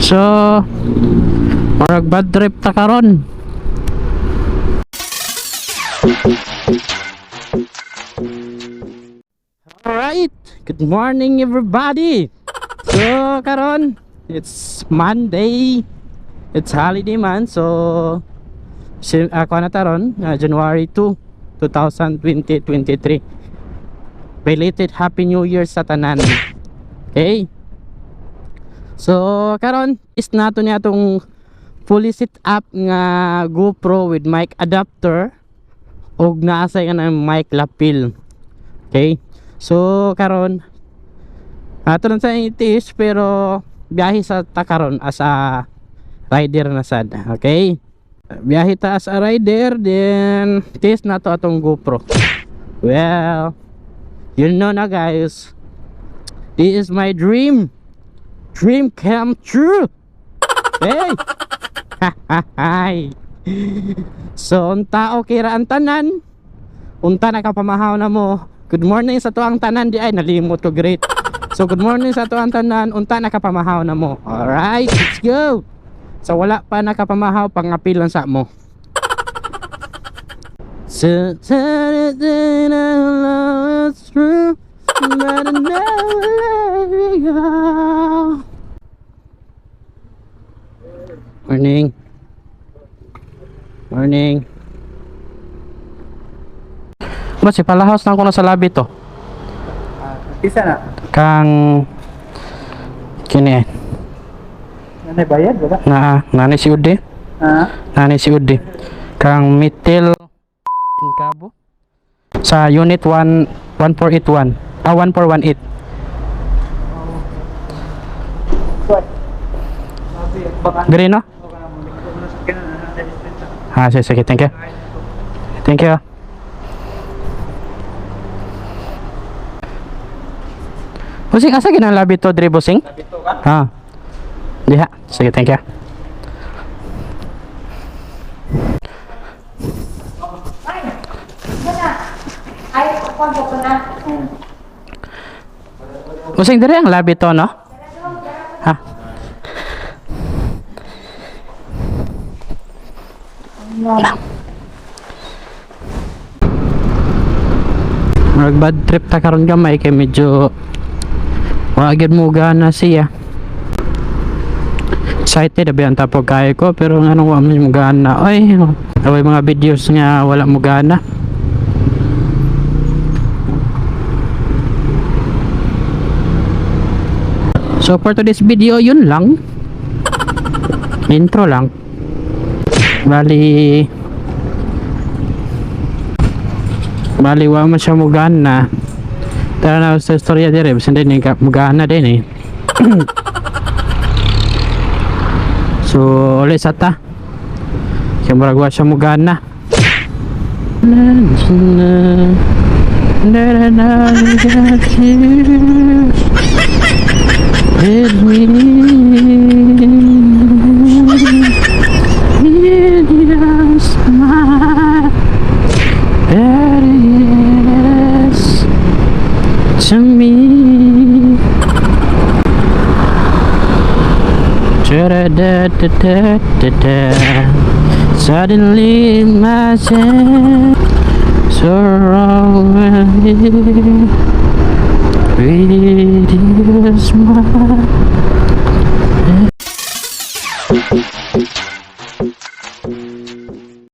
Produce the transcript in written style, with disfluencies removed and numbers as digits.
So, murag bad trip ta karon. Alright, good morning, everybody. So karon, it's Monday. It's holiday man, so ako na taron, January 2, 2023. Belated Happy New Year sa tanan. Okay. So karon is nato niya atong fully set up nga GoPro with mic adapter ug naa say nga mic lapel. Okay. So karon ato lang sa itiis, pero biyahe sa ta karon as a rider na sad. Okay. Biyahe ta as a rider, then test nato atong GoPro. Well, you know na, guys. This is my dream. Dream come true. Hey. Hi. So unta okay ra ang tanan. Unta nakapamahaw na mo. Good morning sa tuang tanan di ay nalimot ko great. So good morning sa tuang tanan, unta nakapamahaw na mo. Alright, let's go. So wala pa nakapamahaw, pangapil lang sa mo. So, it's true, but I never let me go. Morning. Morning. Ba si palahos na ko na sa labi to. Isa na. Kang kini. Nanay bayad ba? Na nani si Ude. Ha? Nani si Ude. Kang Mitel Incabo sa unit 1 1481. Ah, 1418. What? Baka Green, no? Ah, sige, sige, thank you. Thank you. Busing, asa ginang labi to, dre, busing? Dito ka? Ha. Diha. Sige, thank you. Ay, kung ko na. Busing, dire ang labi to, no? Ha? Murag bad trip ta karon gamay kay medyo wa gyud mo gana siya. Excited abi ang tapog kayo ko, pero anong wa man mo gana. Oy, away mga videos nga wala mo gana. So for today's video, yun lang. Intro lang. Bali Bali wa man siya mugana. Tara na sa istorya dire, bisan din ka mugana din eh. So ulit sa ta. Kaya murag wa siya mugana. Na na na na na with me in your smile. That is to me. Da-da-da-da-da-da-da. Suddenly my surround me with your smile.